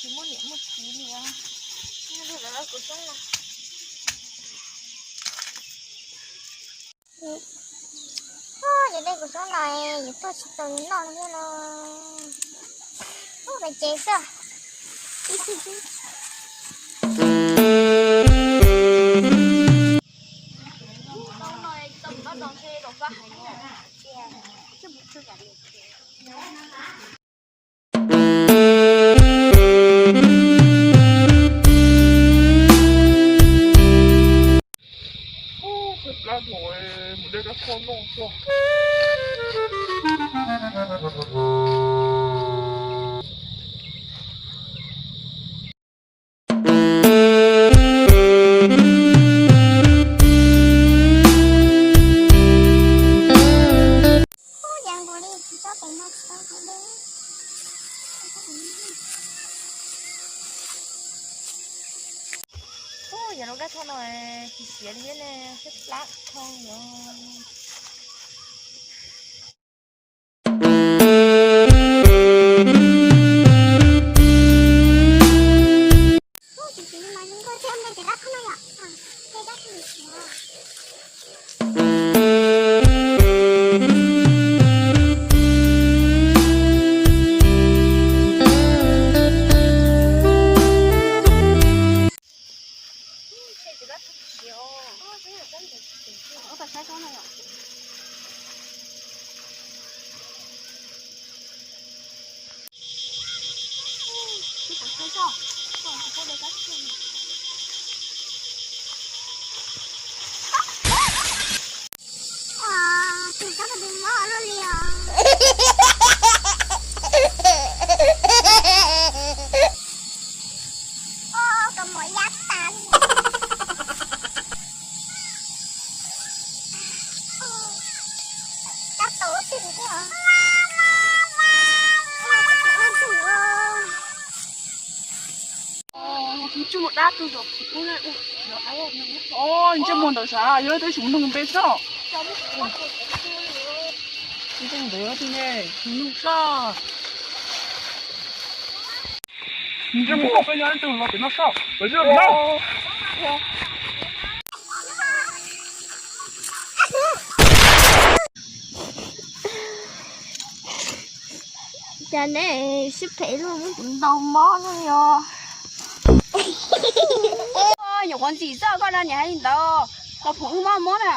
Tsis muaj niam muaj txiv li os. Nyob li lawv kuv xoob no. Yog li kuv xoob no, yuav tuaj tsis tau yuav noj li thiab no. Ub, pem tsev xwb. Ub, tshaib plab dhau, mus de rab txhoj noj tso. Ub, cas nkaus li tsis tsob pem no tsis tau hauv dej. Ub, yog lub rab txhoj no tsis siav li thiab ne, tshaib plab dhau os. Ub, tsis siav li mas zoo nkauj thiab, nqa cov rab txhoj no yom. Ntsej muag ntawd sav, yog leej twg tsis mus nug npe xwb. Ntsej muag ntawd yog leej twg ne, mus nug saib. Ntsej muag koj yog leej twg los pem no saib, los yog pem no. Cas nej sib phem luaj, muab kuv ntaus mob no yog. Nyuam qhuav ntxim xwb koj no niam hais li ntawd, los phoom wb mob mob na.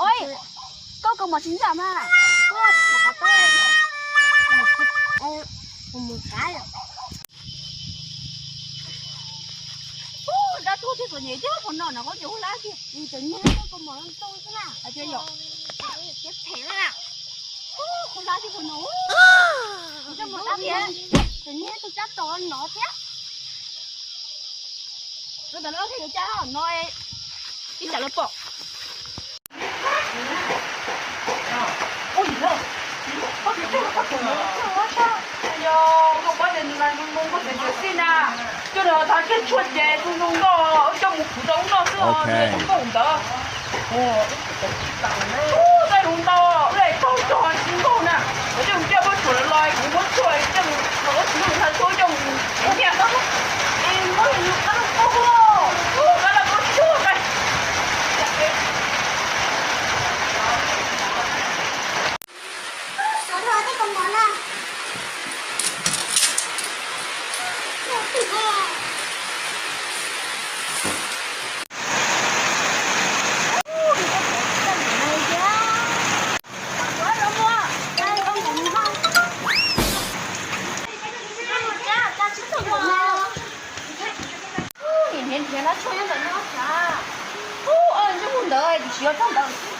Oi, koj kaus mom tsis ntxim mas. Ub, dab tuag thiab txom nyem thiab, qhov no no koj cov hlab kiag, txom nyem koj kaus mom ntau xwb na. Hais tias yom, thiab phem na. Ub, qhov hlab thiab qhov no, ub, coj mus dab thiab, txom nyem tus tsab tom no thiab. Lawv ntawd lawv thiaj yuav caj no, ib tsam lawv pom. Coj los thav kiag tshuaj ces tus zoo nkauj coj mus kuv rau ub noj xwb os, zoo nkauj ntawd. Ub, txaij zoo ntau, wb tau cog tsis nkauj na. Lawv coj mus coj muab tshuaj los kuv muab tshuaj coj mus, los ub tsis zoo thav tshuaj coj mus kuv thiaj tau. Es muab yus qab lauj kaub, ub, qab lauj kaub tshuaj. Niam nrhiav nrhiav lab tshuaj nyob ntawm no xav. Ub, ntsej muag ntawd tiam sis yog txog ntawd xwb.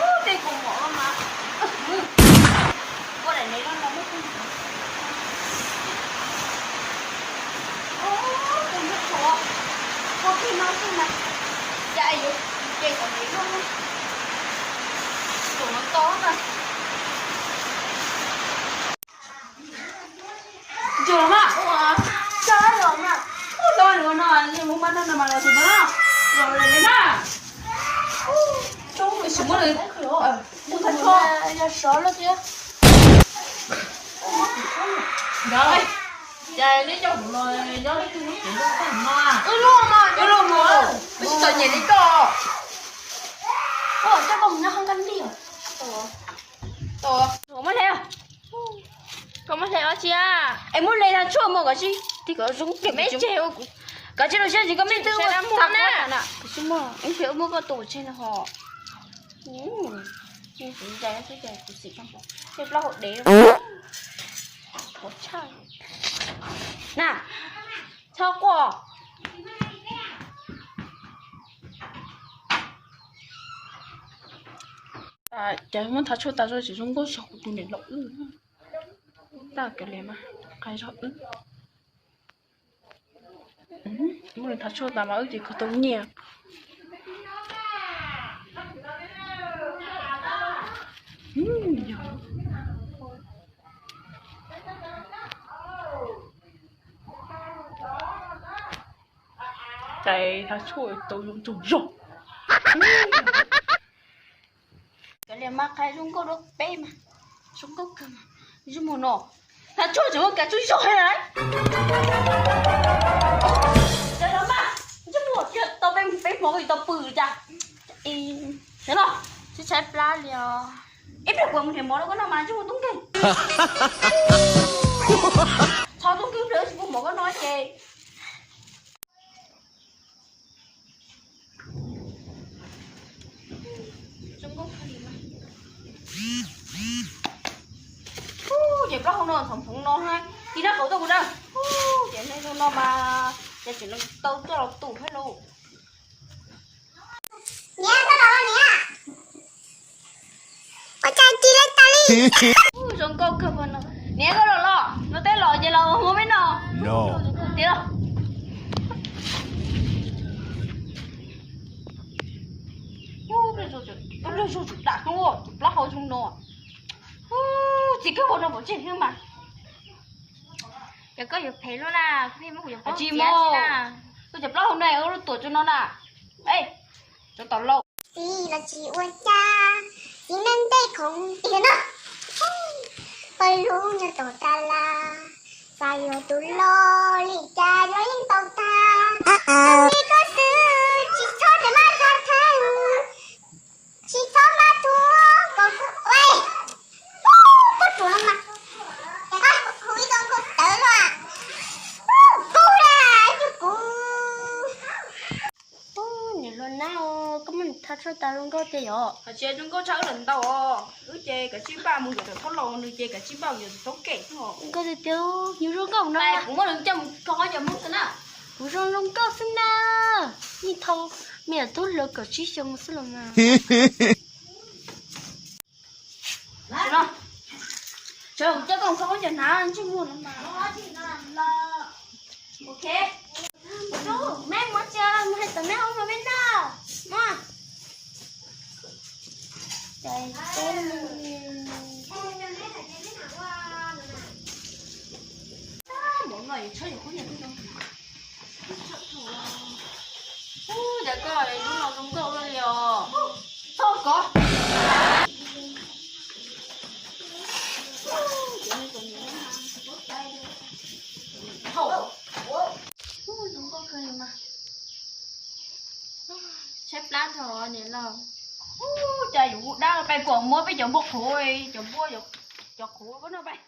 Ub, tej kaus mom no mas. Ua daim nev no los muab pub ntawd. Ub, tus ntsej tshuav, ua plig no xwb mas. Cas yuav ces kom nev no. Tus no to mas. Ntsia los mas, ntsia los mas, ub, tau lawm no, yog mus mas no mas los tus no, los lawm na. Ub, tsis muab lawm, mus thav tshuaj, yog sov lawm thiab. Nkawd, cas nej coj kuv los nyob leej twg lub tsev zoo tag no? Wb luaj mas, wb luaj mas, wb tsis txom nyem li koj. Koj coj koj mus nyob hauv nkaj lig. Muab hle, koj muab hle ob tsi a? Es muab hle tag tshuaj mus kom tsis, tib kom zoo, me tseg, kom tsis los siab tsis koj me twb ua tag na. Tsis muaj, ib pliag wb muab koj tua tseg no ho. Kuv xim, kuv xim tej plaub hau dev. Qhuav tshaj. Na, txhob quaj. Cas muab thav tshuaj tas zog tsis zoo nkauj zog kuv tus niam laus wb. Tag kav liam mas, qai zog wb. Muab nws thav tshuaj tas mas wb ces kho tau nyiaj. Cas thav tshuaj tau zoo tsaug zog. Kav liam mas, qhia zoo nkauj rau peb mas, zoo nkauj kawg mas. Ntsej muag no, thav tshuaj tseem muab kav tshuaj zog li lawm. Kav liam mas, ntsej muag tau peb, peb hmos ko tau pw li cas. Ib pliag kuv mus nrhiav mov rau koj noj mas ntsej muag tub nkeeg. Txhob tub nkeeg, ib pliag wb tsis pub mov koj noj ces. Ces plaub hau no txhoov phoov no na, tig nab qauv tuaj kuv na. Ces neeg zoo no mas ces tseem tau tuaj los tus thiab lauj. Niam, koj los los niam. Ua cas tig lawm tas li. Zoo nkauj kawg no. Niam, koj los los, no teb los ces los ua peb noj. Tiag los. Tus dam no, tus plaub hau zoo no. Txiv kawg ua no pom tseg thiab mas. Ces koj yuav phem luaj na, koj pheej muab kuv cov plaub hau txiav xwb na. Koj cov plaub hau no ua lub tuam tsuas no na. Txiv los tsis ua cas, txiv neej ntej khoom tiag no. Pawg lug nyob tau tas laj, xav yuav tus loj li cas yuav yeej tau tag. Li koj xwb tsis txhob niam maj tag theej, tsis txhob maj tuag kom kuv ua. Koj ruam mas, koj hu ib tug nkaus tawv los, kuv na, yog kuv. Niam hluas na, koj muab nws thav tshuaj tas zoo nkauj tiag yom. Hais tsis zoo nkauj tshaj wb lawm ntau os. Wb ces kav tsij npaj mus yuav tus thaub laus, nws ces kav tsij npaj mus yuav tus thaub kev. Nkauj tiag tiag, nws zoo nkauj no. Kuv muab nws coj mus kho qhov ncauj Hmoob xwb na. Kuv zoo zoo nkauj xwb na. Yeej thau me nyuam tub hluas kaum tsib xyoo mus xwb los mas. Sawv daws, kuv coj koj mus kho qhov ncauj hnav ntsej muag no mas. Ok. Meb mus tsis, mus hais tom meb hauv mas meb noj. Mov. Cas teb. Mov no es tshab yus qhov ncauj. Ub, cas koj lub no zoo nkauj luaj li os. Txhob kov. Zoo nkauj kawg li mas. Tshaib plab dhau niam laus. Ub, cas yus dab pais kom muab peb cov npua qhuav, cov npua, cov qhuav koj noj pais.